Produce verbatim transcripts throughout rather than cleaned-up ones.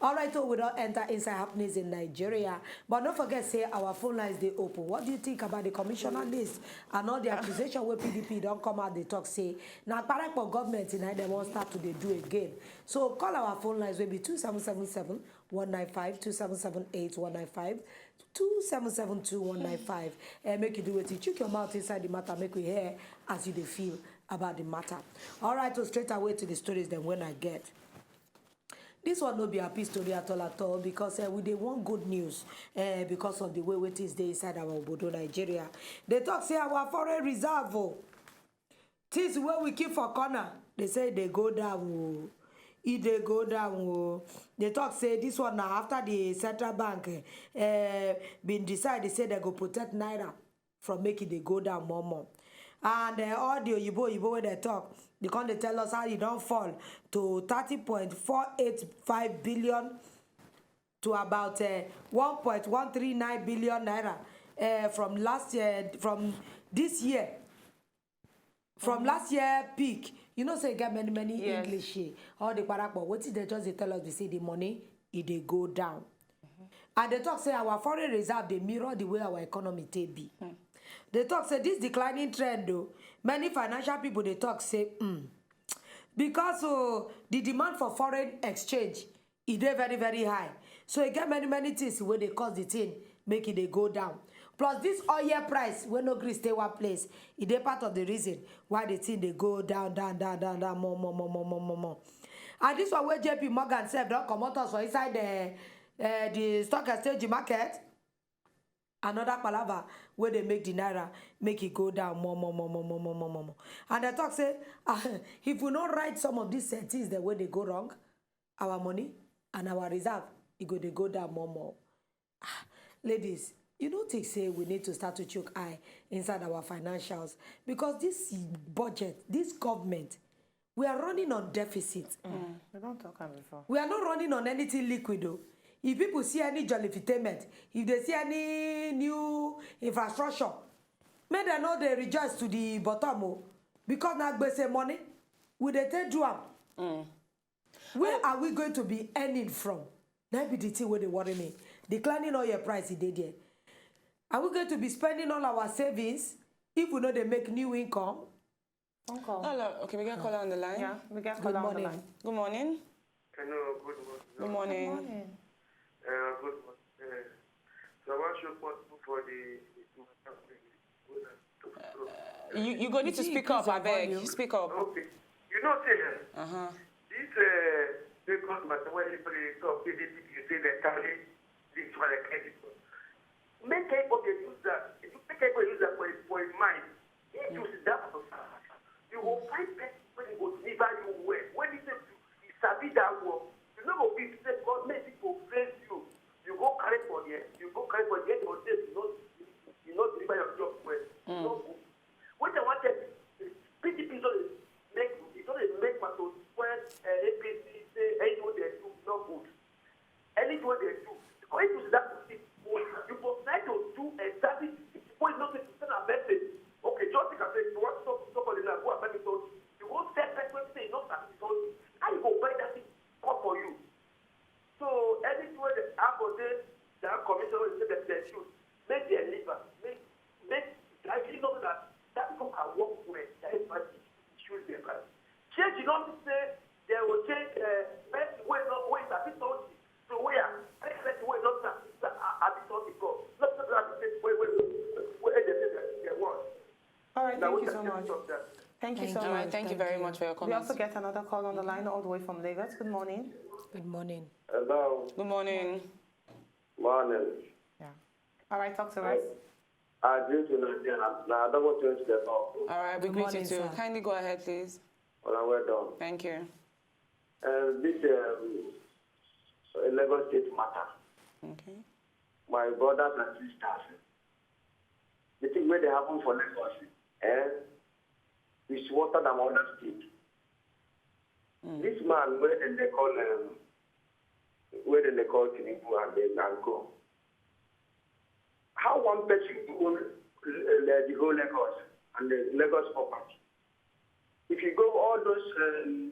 All right, so we don't enter inside happenings in Nigeria, but don't forget say our phone lines dey open. What do you think about the commissioner list and all the accusation where P D P don't come out? They talk say now parapon government in they won't start to dey do again. So call our phone lines will be two seven seven seven one nine five, two seven seven eight one nine five, two seven seven two one nine five, and make you do it. You check your mouth inside the matter, make we hear as you dey feel about the matter. All right, so straight away to the stories then when I get. This one no be happy story at all at all because uh, we dey want good news uh, because of the way we things dey inside our obodo Nigeria. They talk say our foreign reserve oh, things wey we keep for corner, they say they go down oh. E dey go down oh. They talk say this one na after the central bank uh, been decide say they go protect naira from make e dey go down more more. And uh, all the oyibo oyibo wey dem talk, they come dey tell us how e don fall to thirty point four eight five billion to about uh, one point one three nine billion naira uh, from last year, from this year, from last year peak. You know say e get many many Yes. English here. All the parapon, wetin they just dey tell us be say the money e dey go down. And they talk say our foreign reserve dey mirror the way our economy take be. They talk say this declining trend though, many financial people dey talk say mm, because oh, the demand for foreign exchange e dey very very high. So e get many many things wey dey cause the thing make e dey go down. Plus this oil price wey no gree stay one place, e dey part of the reason why the thing dey go down down down down down more more more more more more more. And this one wey J P Morgan sef don comot us for inside the uh, the stock exchange market. Another palava wey dey make the naira make e go down more more more more more more more more more. And I talk say ah, if we no write some of these uh, things dem wey dey go wrong, our money and our reserve e go dey go down more more. Ah, ladies, you no think say we need to start to chook eye inside our financials because this budget, this government, we are running on deficit. We don talk am before. We are not running on anything liquid though. If people see any jollification, if they see any new infrastructure, make dem no dey rejoice to the bottom o, because na gbese money we dey take do am. Where are we going to be earning from? That be the thing wey dey worry me. Declining oil price e dey there. Are we going to be spending all our savings if we no dey make new income? Phone call. Hello, okay, we get caller on the line. Yeah, we get Good caller on the morning. line. Good morning. Hello, good morning. Good morning. Morning. Uh, good morning. Uh, so I want to support for the You you go need to Please speak up, increase your abeg. Volume. Speak up. Okay. You know, say Uh huh. this uh, because matter when you play talk, P D P, you say they carry this one, they carry this one. Make everybody use that. If you make everybody use that for a, for a mind, if you sit down for you will find person when he go deliver you well. When he say you sabi that work, you know go be say God make people praise you. You go carry for there, you go carry for there, you go say you know you know deliver your job well. No good. When they want to P D P is only make it's only make my to spoil uh, A P C say anything they do no good. Anything what they do, because if you see that thing, you must try to do exactly what you know to send a message. Okay, just like I said, you want to talk to somebody now, go and make it talk. You won't tell person say you not satisfied. How you go buy that thing come for you? So anything what they have for them, that commission will say that they should make their liver, make make I really know that that people can work well. That is why they choose their life. Change you not say they will change uh, best way not way that is not to where best way not that is that I be talking God. Not that that is way way way they say that they want. All right, Now thank we you so can much. Stop that. Thank you Thank so All you. right, much. Thank you very much for your We also comments. Get another call on the line all the way from Lagos. Good morning. Good morning. Hello, Good morning. morning. Yeah. All right, talk to us. I agree to Nigeria. Now I don't want to the talk. All right, we Good greet morning, you too. Sir. Kindly go ahead, please. Well, well done. Thank you. Uh, this um, Lagos State matter. Okay. My brothers and sisters, the thing where they happen for Lagos, eh, is water than other state. This man, where then they call um, where then they call Tinubu and then and go. How one person go own uh, the whole Lagos and the Lagos property? If you go all those um,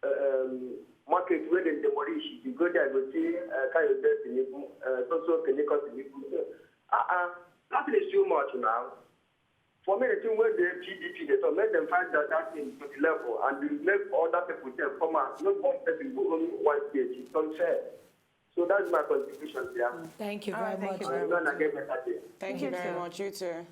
um, market wey dem demolish, if you go there, you go see uh, Kayode Tinubu, uh, so so Keniko Tinubu. So, uh-uh, that thing is too much now. For me, the thing wey the P D P dey talk, make dem find that, that thing to the level and the make other people dem come out. No one person go own one state. It's unfair. So that's my contribution there. Thank you All very right, thank much. you I very know much. I get better day. Thank You you very too. much. You too.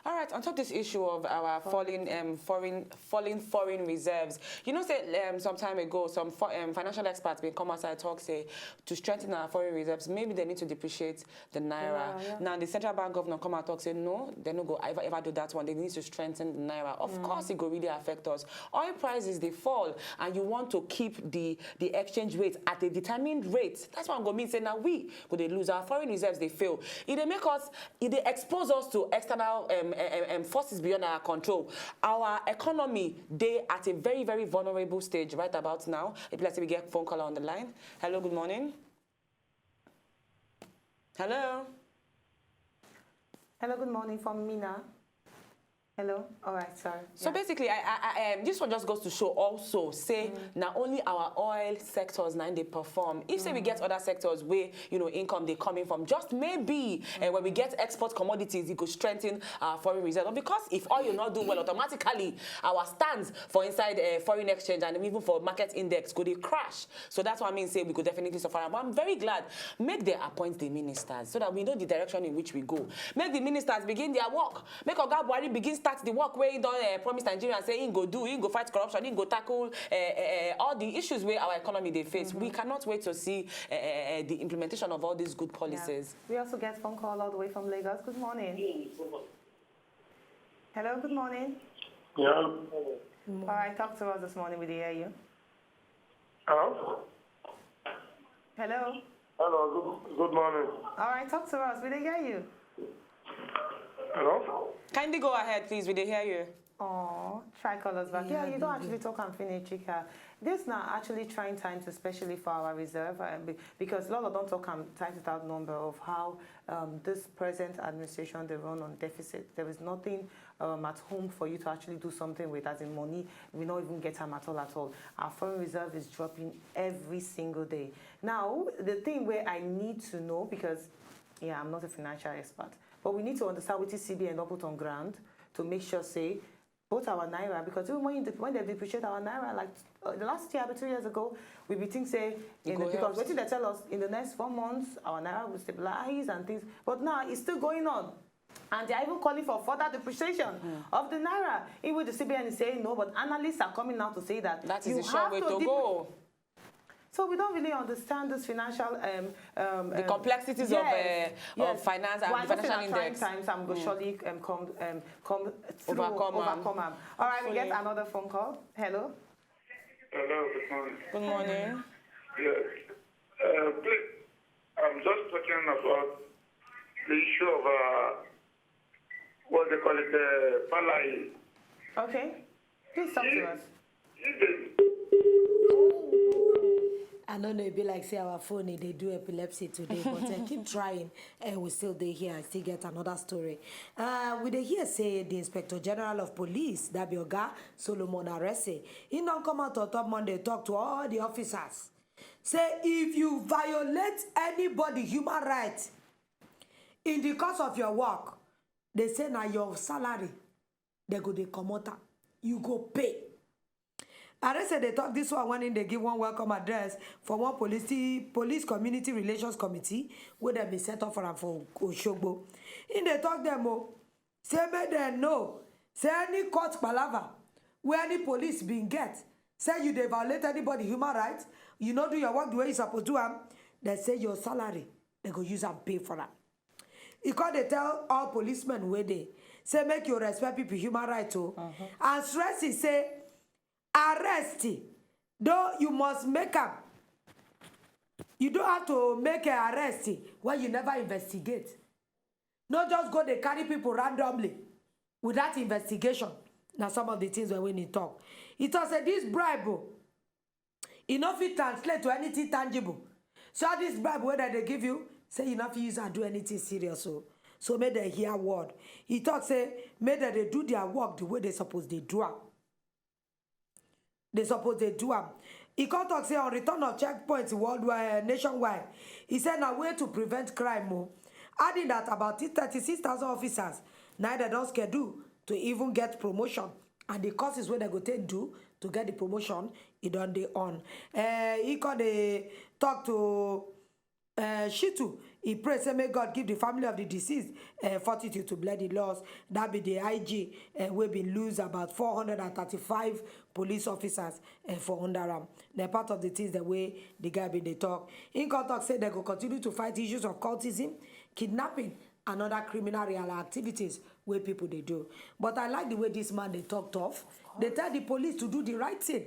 All right. On top of this issue of our falling, um, foreign, falling foreign reserves, you know, say um, some time ago, some fo- um, financial experts been come outside talk say to strengthen our foreign reserves, maybe they need to depreciate the naira. Naira, yeah. Now the central bank governor come out talk say no, they no go ever ever do that one. They need to strengthen the naira. Of course, it go really affect us. Oil prices they fall, and you want to keep the the exchange rate at a determined rate. That's why I'm gonna mean say now we go they lose our foreign reserves. They fail. It they make us. It they expose us to external um, um, um, forces beyond our control. Our economy they at a very very vulnerable stage right about now. If let's say we get phone call on the line. Hello, good morning. Hello. Hello, good morning from Mina. Hello. All right, sorry. So basically, I, I, I, um, this one just goes to show also say not only our oil sectors now they perform. If say we get other sectors where you know income they coming from, just maybe uh, when we get export commodities, it could strengthen our foreign reserve. But because if oil not do well, automatically our stands for inside uh, foreign exchange and even for market index go they crash. So that's why I mean say we could definitely suffer. But I'm very glad make they appoint the ministers so that we know the direction in which we go. Make the ministers begin their work. Make Oga Buhari begin start the work where he don uh, promise Nigerians say he go do, he go fight corruption, he go tackle uh, uh, uh, all the issues where our economy they face. We cannot wait to see uh, uh, uh, the implementation of all these good policies. We also get phone call all the way from Lagos. Good morning. Hello, good morning. Yeah. All right, talk to us this morning. We dey hear you. Hello? Hello. Hello, good, good morning. All right, talk to us. We dey hear you. Hello? Kindly go ahead, please. We dey hear you. Oh, try call us back. Yeah, you don't actually talk and finish, Chika. This now actually trying times, especially for our reserve, uh, be- because Lolo don't talk and times without number of how um, this present administration they run on deficit. There is nothing um, at home for you to actually do something with, as in money. We not even get them at all, at all. Our foreign reserve is dropping every single day. Now, the thing where I need to know, because yeah, I'm not a financial expert, but we need to understand what C B N put on ground to make sure say both our naira, because even when, you, when they depreciate our naira, like uh, the last year, two years ago, we be think say in go the, because help. What they tell us in the next four months, our naira will stabilize and things. But now it's still going on. And they are even calling for further depreciation of the naira. Even the C B N is saying no, but analysts are coming now to say that That is you the sure have way to to depre- go. So we don't really understand this financial um, um, The um, complexities of, yes, uh, of yes. finance and Well, the I just say financial that trying index. Times I'm going to surely um, come um, come through Overcome am. overcome am. All right, we get Hopefully. Another phone call. Hello. Hello, good morning. Good morning. Yes. Uh, please, I'm just talking about the issue of uh, what they call it, uh, Falaye. Okay. Please talk to us. If they I don't know, it be like say our phone e dey do epilepsy today, but uh, keep trying. Uh, we still dey here. I still get another story. Uh, we dey hear say the Inspector General of Police, Dabioga Solomon Arese, he don come out on top Monday talk to all the officers. Say if you violate anybody human rights in the course of your work, they say na your salary they go dey comot am. You go pay. Arese dey talk this one when he dey give one welcome address for one police police community relations committee wey dem bin set up for am for Osogbo. He dey talk dem o, say make dem know say any court palava wey any police bin get, say you dey violate anybody human right, you no do your work the way you suppose do am, dem say your salary dem go use am pay for am. He come dey tell all policemen wey dey say make you respect people human right o, and stress say arrest though you must make am, you don't have to make an arrest when you never investigate. No just go dey carry people randomly without investigation. Na some of the things wey he talk. He talk say this bribe o, e no fit translate to anything tangible. So all this bribe wey dem dey give you, say you no fit use am do anything serious o. So make dem hear word. He talk say make dem dey do their work the way they suppose dey do am. They suppose dey do am. He come talk say on return of checkpoints worldwide, nationwide, he said na way to prevent crime o, adding that about thirty-six thousand officers na dem don schedule to even get promotion, and the courses wey dem go take do to get the promotion, e don dey on. Eh, he come dey talk to uh, Shitu, he pray say may God give the family of the deceased uh, fortitude to bear the loss. That be the I G uh, wey bin lose about four hundred and thirty-five police officers uh, for under am. Na part of the things the way the guy bin dey talk. He come talk say dem go continue to fight issues of cultism, kidnapping, and other criminal real activities wey people dey do. But I like the way this man dey talk tough. Dey tell the police to do the right thing.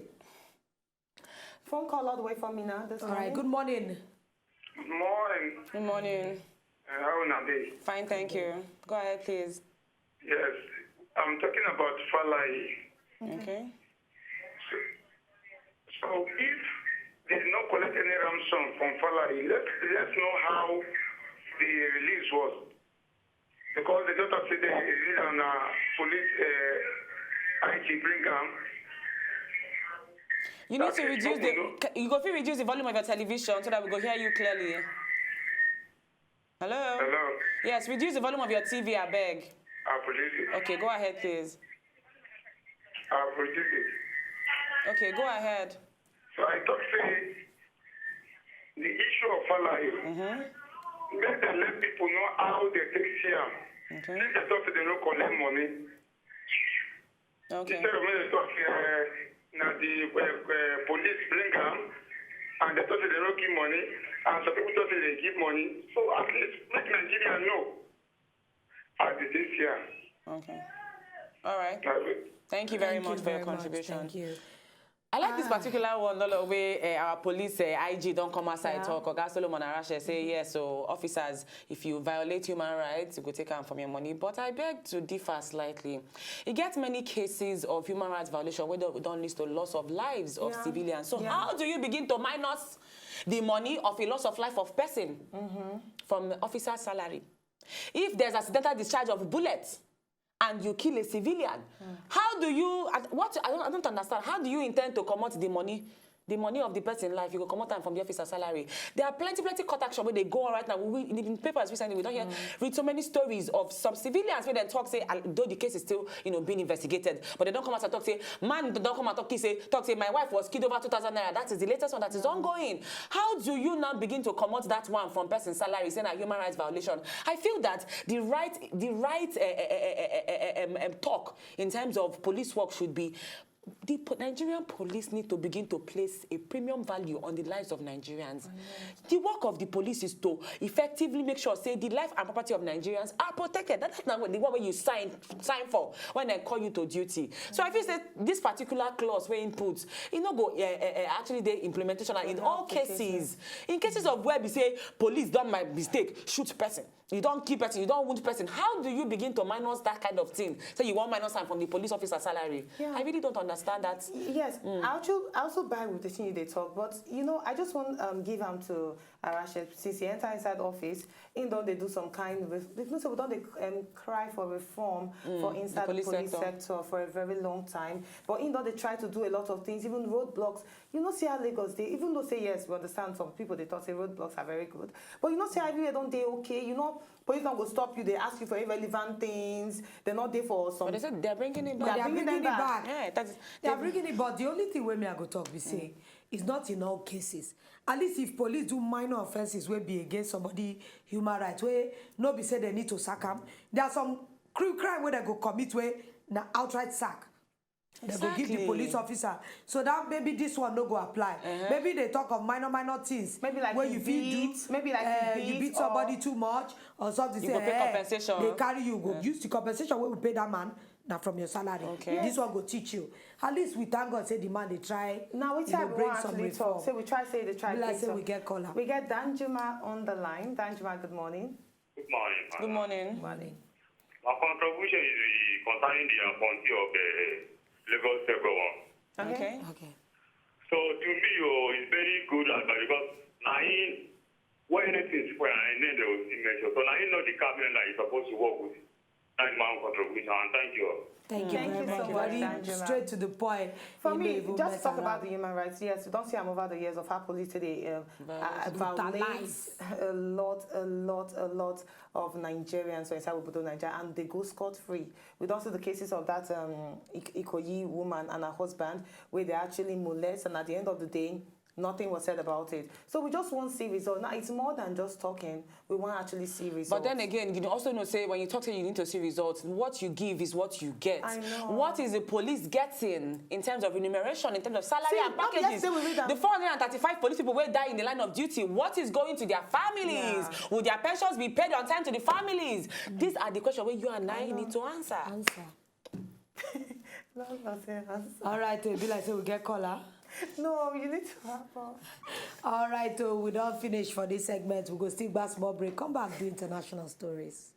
Phone call all the way from Mina this All right, morning. Good morning. Morning. Good morning. Uh, how una dey? Fine, thank you. Go ahead, please. Yes, I'm talking about Falai. Okay. So, so if they no collect any ransom from Falai, let let's know how the release was. Because the doctor said they release on uh, police uh, I G bring am. You need That to is reduce what we the. know. Ca- You go fit reduce the volume of your television so that we go hear you clearly. Hello. Hello, Yes, reduce the volume of your T V, I beg. I produce it. Okay, go ahead, please. I produce it. Okay, go ahead. So I talk say the issue of Falai, Mm-hmm. Make dem let people know how they take see am. Okay. If they talk say they no collect money, Okay. Instead of make they talk say uh, na the uh, uh, police bring am, and they talk say they no give money, and some people talk say they give money. So at least make Nigeria know as they take see am. Okay. All right. Na it. Thank you very Thank much you for your very much. contribution. Thank you. I like this Ah. particular one, Lolo, where uh, our police uh, I G don't come outside Yeah. talk. Oga Solomon Arashe say yes, so officers, if you violate human rights, you go take am from your money. But I beg to differ slightly. It gets many cases of human rights violation where don't, don't lead to loss of lives of Yeah. civilians. So Yeah. how do you begin to minus the money of a loss of life of person from the officer's salary? If there's accidental discharge of bullets and you kill a civilian, how do you, I- what, I don't, I don't understand. How do you intend to comot the money, the money of the person life? You go comot am from the officer salary. There are plenty, plenty court action where they go on right now. We, in the papers recently, we don't hear read so many stories of some civilians where they talk say, uh, though the case is still, you know, being investigated, but they don't come out and talk say, man don't come and talk say, talk say my wife was killed over two thousand naira. That is the latest one that is ongoing. How do you now begin to comot that one from person's salary, saying a human rights violation? I feel that the right, the right uh, uh, uh, uh, uh, um, um, talk in terms of police work should be the po- Nigerian police need to begin to place a premium value on the lives of Nigerians. The work of the police is to effectively make sure say the life and property of Nigerians are protected. That's not the one where you sign sign for when I call you to duty. So I feel say this particular clause where input, you know, go uh, uh, uh, actually the implementation and in all cases, in cases of where we say police done my mistake, shoot person. You don't kill person, you don't wound person. How do you begin to minus that kind of thing? Say you want minus time from the police officer salary. Yeah. I really don't understand that. Yes, I also I also buy with the thing they talk, but you know, I just want um give am to Arashe since he enter inside office. In don dey do some kind of, you know, so we don dey um, cry for reform for inside the police police sector. sector for a very long time. But in don dey try to do a lot of things, even roadblocks. You know, see how Lagos dey. Even though say yes, we understand some people they thought say roadblocks are very good, but you know, see how everywhere don't dey okay. You know, police don't go stop you. They ask you for irrelevant things. They're not there for some. But they said they're bringing it But back. they are They're bringing bringing it them back. back. Yeah, that's They are bringing it, but the only thing wey me I go talk be say is not in all cases. At least if police do minor offences wey be against somebody human rights, wey no be say they need to sack am. There are some cri- crime wey they go commit wey na outright sack. They go give the Exactly. police officer. So that maybe this one no go apply. Maybe they talk of minor minor things. Maybe like Where you you fit beat, do, maybe like you uh, you beat beat somebody or too much or something. You Say, go pay eh, compensation. They carry you go use the compensation wey we pay that man na from your salary. Okay. This one go teach you. At least we thank God say the man dey try. Now we you know, tell bring one some actually reform. talk. Say we try say they try Be like bring say some. we get caller. We get Danjuma on the line. Danjuma, good morning. Good morning, Good madam. morning. Morning. My contribution is uh, concerning the appointee of the Lagos Federal one. Okay. Okay. Okay. So to me, oh, it's very good advice because now in when anything spoil and then they will still measure. So now you know the cabinet that is supposed to work with. That's my own contribution, and thank you all. Thank you Thank very you so much, much. Very Angela. Straight to the point. For He may me, even just mess talk about around. The human rights. Yes, we don't see am over the years of how police dey um, uh, violate Brutalize. A lot, a lot, a lot of Nigerians for inside Obodo Nigeria, and they go scot free. We don't see the cases of that um, Ik- Ikoyi woman and her husband, where they actually molest, and at the end of the day, nothing was said about it. So we just want to see results. Now it's more than just talking. We want to actually see results. But then again, you also know say when you talk, say you need to see results. What you give is what you get. I know. What is the police getting in terms of remuneration, in terms of salary See, and not packages? Yesterday we read that. The four hundred and thirty-five police people wey die in the line of duty. What is going to their families? Yeah. Will their pensions be paid on time to the families? These are the questions where you and I, I know. Need to answer. Answer. No, no, say answer. All right, oh, e be like say we get caller. No, you need to wrap up. All right, oh, we don't finish for this segment. We go still back small break. Come back, do international stories.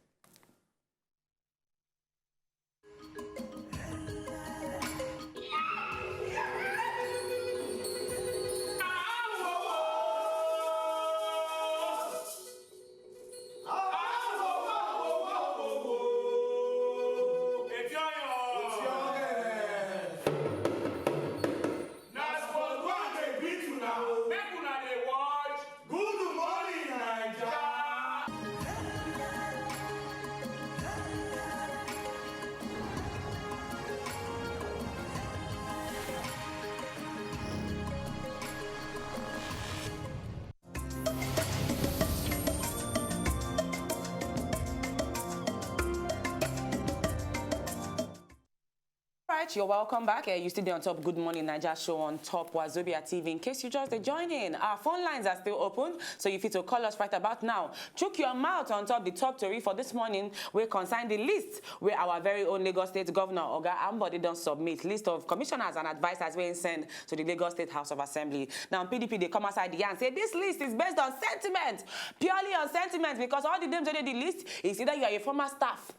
Right, you're welcome back. Uh, you still be on top Good Morning Nigeria show on top Wazobia T V. In case you just join in, our phone lines are still open, so you fit to call us right about now. Chook your mouth on top the top story for this morning. We consign the list where our very own Lagos State Governor Oga Ambode don submit list of commissioners and advisors wey he send to the Lagos State House of Assembly. Now P D P dey come outside the yarn say this list is based on sentiment, purely on sentiment, because all the names wey dey the list is either you are a former staff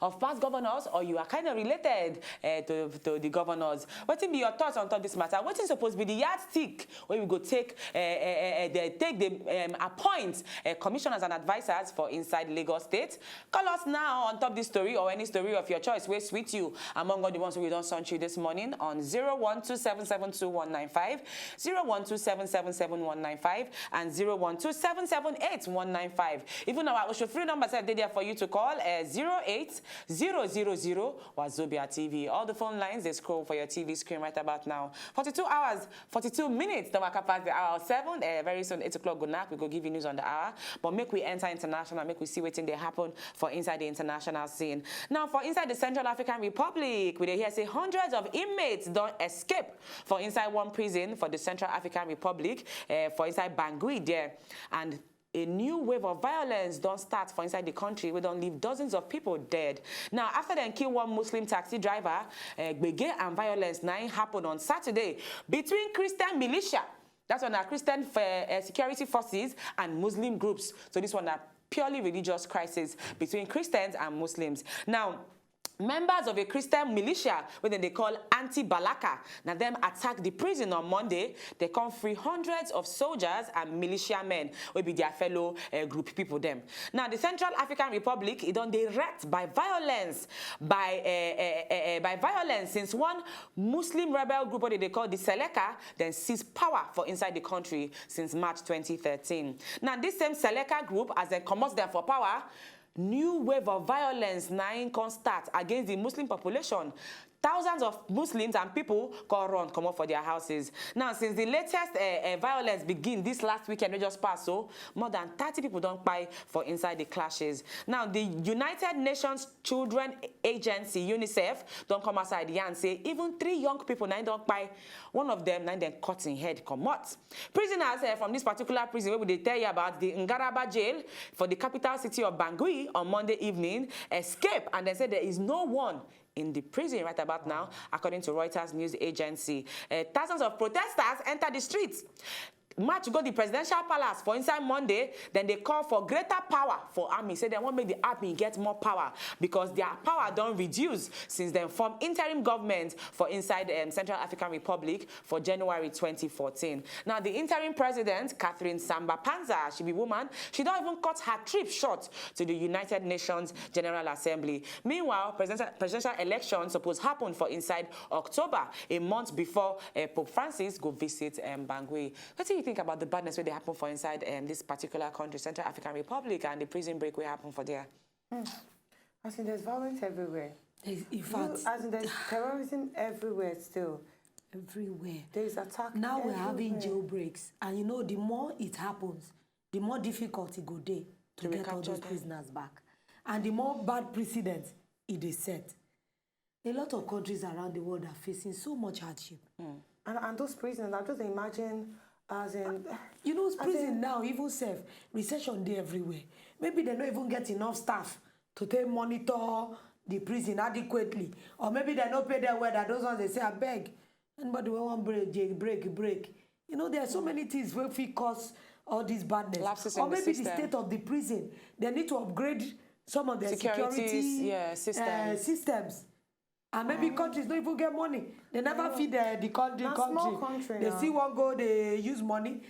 of past governors or you are kind of related uh, to, to the governors. What be your thoughts on top this matter? What is supposed to be the yardstick where we go take uh, uh, uh, they take the um, appoint uh, commissioners and advisors for inside Lagos State? Call us now on top this story or any story of your choice. We sweet you among all the ones we don't send you this morning on zero one two seven seven two one nine five, zero one two seven seven seven one nine five, and zero one two seven seven eight one nine five. Even our Oshofri number said they there for you to call uh, zero eight zero zero zero Wazobia T V. All the phone lines they scroll for your T V screen right about now. Forty-two hours, forty-two minutes. Don't waka past the hour of seven. Uh, very soon, eight o'clock. Go knock. We go give you news on the hour. But make we enter international. Make we see wetin dey happen for inside the international scene. Now, for inside the Central African Republic, we dey hear say hundreds of inmates don escape for inside one prison for the Central African Republic, uh, for inside Bangui there, and a new wave of violence don start for inside the country wey don leave dozens of people dead. Now, after dem kill one Muslim taxi driver, uh, gbege and violence na im happen on Saturday between Christian militia, that's one na Christian uh, security forces, and Muslim groups. So this one na purely religious crisis between Christians and Muslims. Now, members of a Christian militia wey dem dey call Anti-Balaka, na dem attack the prison on Monday. They come free hundreds of soldiers and militiamen wey be their fellow uh, group people dem. Now, the Central African Republic, e don dey wrecked by violence, by uh, uh, uh, by violence since one Muslim rebel group wey dem dey call the Seleka, dem seize power for inside the country since March twenty thirteen. Now, this same Seleka group, as dem comot dem for power, new wave of violence na im come start against the Muslim population. Thousands of Muslims and people come run comot for their houses. Now, since the latest uh, uh, violence begin this last weekend wey just pass, so more than thirty people don kpai for inside the clashes. Now, the United Nations Children Agency, UNICEF, don come outside yarn say even three young people na im don kpai. One of them na im dem cut im head comot. Prisoners uh, from this particular prison wey we dey tell you about, the Ngaraba jail for the capital city of Bangui, on Monday evening escape, and they say there is no one in the prison right about now, according to Reuters news agency. Uh, thousands of protesters enter the streets. march go the presidential palace for inside Monday. Then they call for greater power for army, say they want make the army get more power because their power don reduce since dem form interim government for inside um, Central African Republic for January twenty fourteen. Now, the interim president, Catherine Samba Panza, she be woman, she don even cut her trip short to the United Nations General Assembly. Meanwhile, presidential, presidential election suppose happen for inside October, a month before uh, Pope Francis go visit um, Bangui. What do you think about the badness wey dey happen for inside um, this particular country, Central African Republic, and the prison break wey happen for there? As in, there's violence everywhere. There's, in You, fact, as in, there's terrorism everywhere still. everywhere. There's attack. Now we're everywhere. Having jail breaks, and you know, the more it happens, the more difficult it go dey to To get all recapture those them. Prisoners back, and the more bad precedents it is set. A lot of countries around the world are facing so much hardship. And, and those prisons, I just imagine, as in, You know, prison now, even self, recession dey everywhere. Maybe they don't even get enough staff to take monitor the prison adequately, or maybe they don't pay their well. That those ones they say, "I beg, anybody wey wan break, dey break, break." You know, there are so many things wey fit cause all this badness. Lapses Or in the maybe the system. State of the prison, they need to upgrade some of their Securities, security yeah, uh, systems. Systems. And maybe countries don't even get money. They never feed the, the country. Na country. Small country They now. Still wan go, they use money.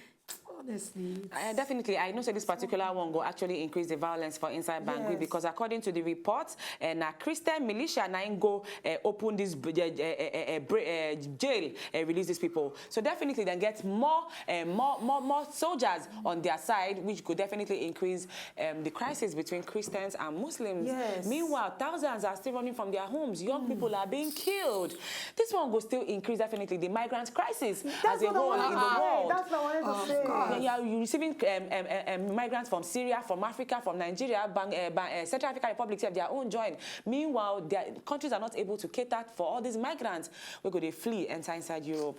Honestly. Uh, definitely, I know say this particular one go actually increase the violence for inside Bangui Yes. Because according to the report, uh, na Christian militia na im go uh, open this uh, uh, uh, uh, bra- uh, jail and release these people. So definitely, then get more uh, more more more soldiers on their side, which could definitely increase um, the crisis between Christians and Muslims. Yes. Meanwhile, thousands are still running from their homes. Young people are being killed. This one go still increase definitely the migrant crisis as That's a what I whole wanted in to the say. world. That's what I wanted to say. Yeah, yeah, you're receiving um, um, um, um, migrants from Syria, from Africa, from Nigeria, Bang, uh, Bang, uh, Central African Republic have their own join. Meanwhile, their countries are not able to cater for all these migrants. We go they flee enter inside Europe.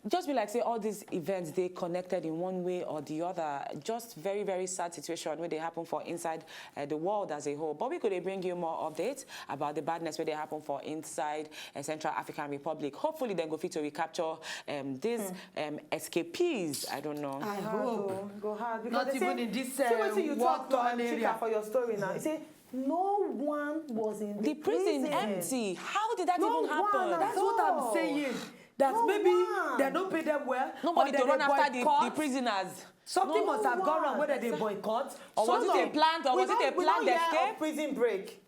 Just be like say all these events they connected in one way or the other. Just very very sad situation where they happen for inside uh, the world as a whole. But we could bring you more updates about the badness where they happen for inside uh, Central African Republic. Hopefully, then go fit to recapture um, these um, escapees. I don't know. I Hard hope. o, go hard. Not Because they even say, in this, see uh, wetin you war talk to um, torn Chika area. For your story now. You say no one was in the, The prison empty. How did that No even happen? one at That's what I'm all. saying. That No maybe one. They don't pay them well. Nobody Or to they run after boycott. The, the prisoners. Something No must have gone wrong one. Whether they boycott. Or was Some it a of- planned? Or We was it a don't, we don't planned hear escape? Of prison break.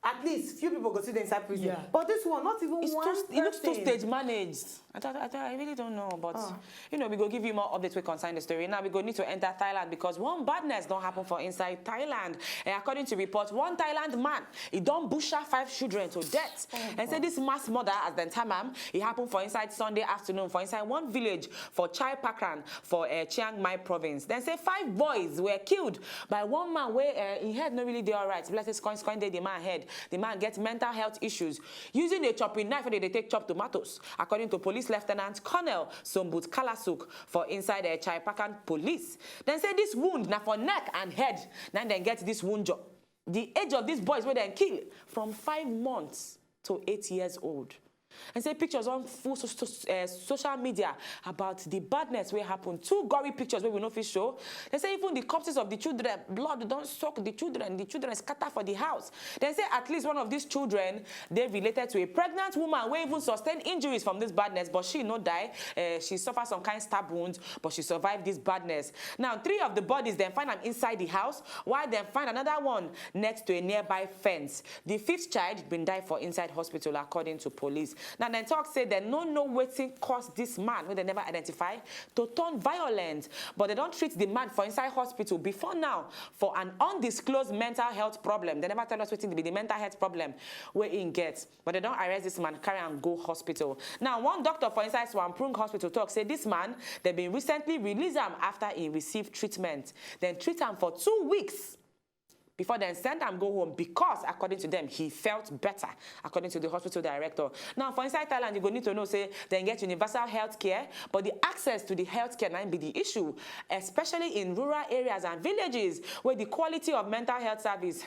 At least few people go sit inside prison. Yeah. But this one, not even It's one too, It looks too person. Stage managed. I, thought- I, thought- I really don't know, but Ah. You know, we go give you more updates wey concern the story. Now we go need to enter Thailand because one badness don't happen for inside Thailand. And according to reports, one Thailand man he don't busha five children to death. And say this mass murder as dem term am, it happened for inside Sunday afternoon for inside one village for Chai Pakran for uh, Chiang Mai province. Then say five boys were killed by one man where uh, his head not really dey alright. Bless his coin, coin dey the man head. The man gets mental health issues using a chopping knife wey dey take chop tomatoes, according to Police Lieutenant Colonel Sombut Kalasuk for inside uh, Chaipakan Police. Then say this wound na for neck and head. Now then get this wound job. The age of these boys where they kill from five months to eight years old. And say pictures on full so, so, uh, social media about the badness wey happen. Two gory pictures wey we no fit show. They say even the corpses of the children, blood don't soak the children. The children scatter for the house. They say at least one of these children they related to a pregnant woman wey even sustain injuries from this badness, but she no die. Uh, she suffer some kind stab wounds, but she survived this badness. Now three of the bodies then find am inside the house, while then find another one next to a nearby fence. The fifth child been die for inside hospital, according to police. Now dem talk say dem no know wetin cause this man wey dem never identify to turn violent, but dem don treat the man for inside hospital before now for an undisclosed mental health problem. Dem never tell us wetin be the mental health problem wey im get, but dem don arrest this man, carry am go hospital. Now one doctor for inside Swanprung Hospital talk say this man dem been recently release am after he receive treatment. Dem treat am for two weeks before dem send am go home because, according to dem, he felt better, according to the hospital director. Now, for inside Thailand, you go need to know say dem get universal health care, but the access to the health care na im be the issue, especially in rural areas and villages where the quality of mental health service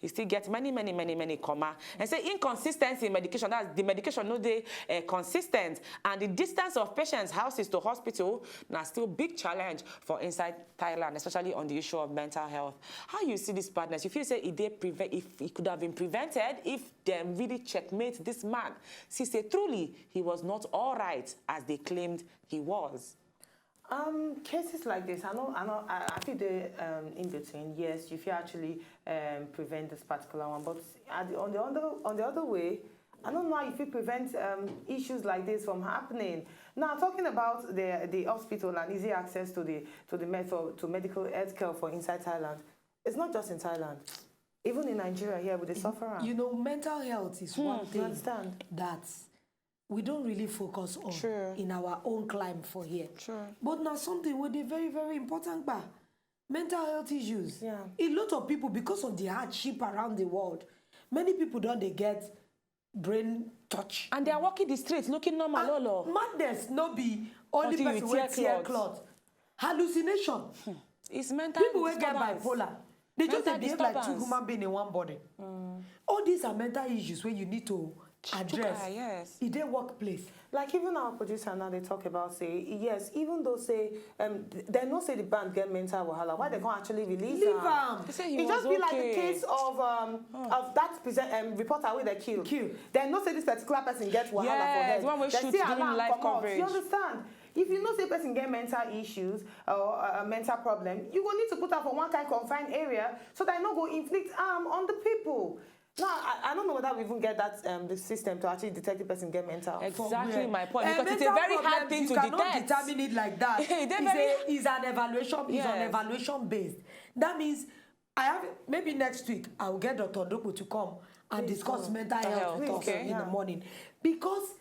e still get many, many, many, many comma. And say inconsistency in medication, that's the medication no dey uh, consistent, and the distance of patients' houses to hospital na still big challenge for inside Thailand, especially on the issue of mental health. How you see this badness? You feel say e dey prevent, if e could have been prevented if dem really checkmate this man, see say truly he was not all right as they claimed he was. Um, cases like this, I know, I know, I, I feel the um, in between. Yes, you feel actually um, prevent this particular one, but at the, on the other, on the other way, I don't know how you feel prevent um, issues like this from happening. Now, talking about the the hospital and easy access to the to the med for, to medical health care for inside Thailand, it's not just in Thailand. Even in Nigeria here, we dey suffer am. You know, mental health is one You thing understand? that we don't really focus on True. in our own climb for here. True. But now something wey dey very, very important, ba. Mental health issues. Yeah. A lot of people, because of the hardship around the world, many people don dey get brain touch. And they are walking the streets looking normal, lolo. Madness no be only Until you person wey tear tear cloth. Cloth. Hallucination. It's mental People wey get disturbance. Bipolar, they just dey Mental behave like two disturbance. Human being in one body. All these are mental issues wey you need to address. Ah, yes. E dey workplace. Like even our producer now, they talk about say yes, even though say um, th- they know say the band get mental wahala, why they can't actually release Leave am? am. They say he It was just be like okay. The case of um, of that present, um, reporter wey they kill. Kill. They know say this particular person get wahala for Yes, head. The one wey They shoot still during allow am live comot. coverage. You understand? If you know say person get mental issues or a mental problem, you go need to put am for one kind confined area so that e no go inflict harm on the people. Now, I, I don't know whether we even get that um, the system to actually detect the person get mental. Exactly Where? My point. Eh, Because it's a mental very hard problems, thing you to cannot detect. Determine it like that. It dey It's, very- a, it's an evaluation. It's on Yes. Evaluation based. That means I have maybe next week I will get Doctor Dopo to come and discuss mental health with Health, us okay. in the Yeah. Morning because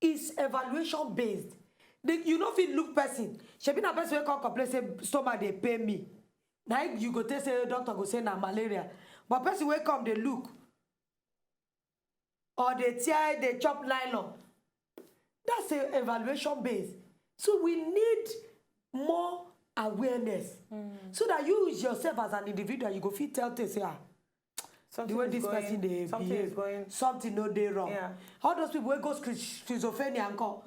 it's evaluation based. The, you no fit look person. Shebi na person wey come complain say stomach dey pain me. Na im you go take say doctor go say na malaria. But person wey come dey look or dey tear dey chop nylon. That's a evaluation base. So we need more awareness so that you yourself as an individual you go fit tell things say ah the Something way is this going, person dey something behave is going. Something no dey wrong. Yeah. All those people wey go schi- schizophrenia and call.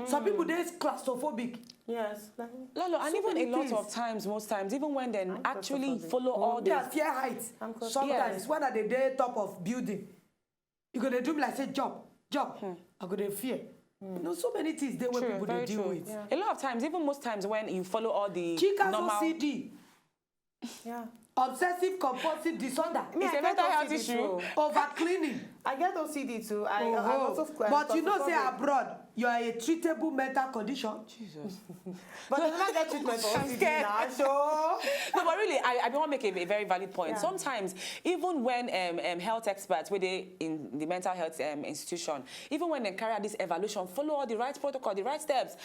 Some people dey claustrophobic. Yes. Lolo, and So even a many lot things. Of times, most times, even when they I'm actually claustrophobic. Follow all They are this, fear height. I'm claustrophobic. Sometimes Yes. When I dey dey top of building, you go dey do me like say jump, jump. I go dey fear. You know, so many things dey wey True, people very dey deal true. With. A lot of times, even most times when you follow all the Chika's normal O C D, Yeah. obsessive compulsive disorder, Me, It's I a get mental health O C D issue. too. Over cleaning. I get O C D too. I, I Oh, also but you know say claustrophobic. Abroad you are a treatable mental condition. Jesus. But they never get treatment for O C D now. So No, but really, I, I want to make a, a very valid point. Yeah. Sometimes, even when um, um, health experts, where they in the mental health um, institution, even when they carry out this evaluation, follow all the right protocol, the right steps.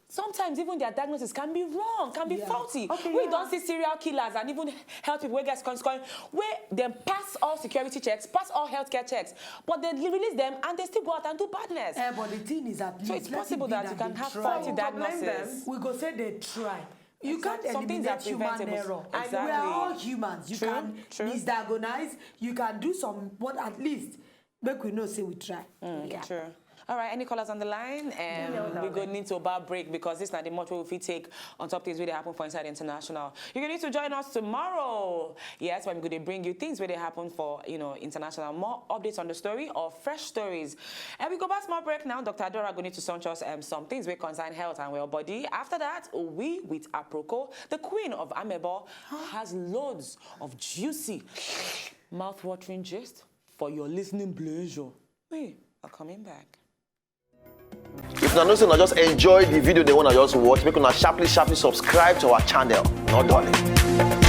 Sometimes even their diagnosis can be wrong, can be Yeah. Faulty. Okay, We yeah. Don't see serial killers and even help people wey get scoring scoring where dem pass all security checks, pass all healthcare checks, but they release them and they still go out and do badness. Eh, but the thing is that So it's possible that you can have faulty diagnosis. We go say they try. You can't Some things are eliminate human preventable. Error. Exactly. We are all humans. You True, can true. Misdiagnose. You can do some, but at least make we know say we try. Mm, yeah. True. All right, any callers on the line? Um, no, no, we go need to about break because this is not the much we fit take on top things wey dey happen for inside international. You go need to join us tomorrow. Yes, when we go dey bring you things wey dey happen for you know international, more updates on the story or fresh stories. And we go back small break now. Doctor Adora go need to launch us um, some things wey concern health and well body. After that, we with Aproko, the queen of Amebo, has loads of juicy, mouth-watering gist for your listening pleasure. We are coming back. If una know say una just enjoy the video dem wey una just watch, make una sharply sharply subscribe to our channel. No darling.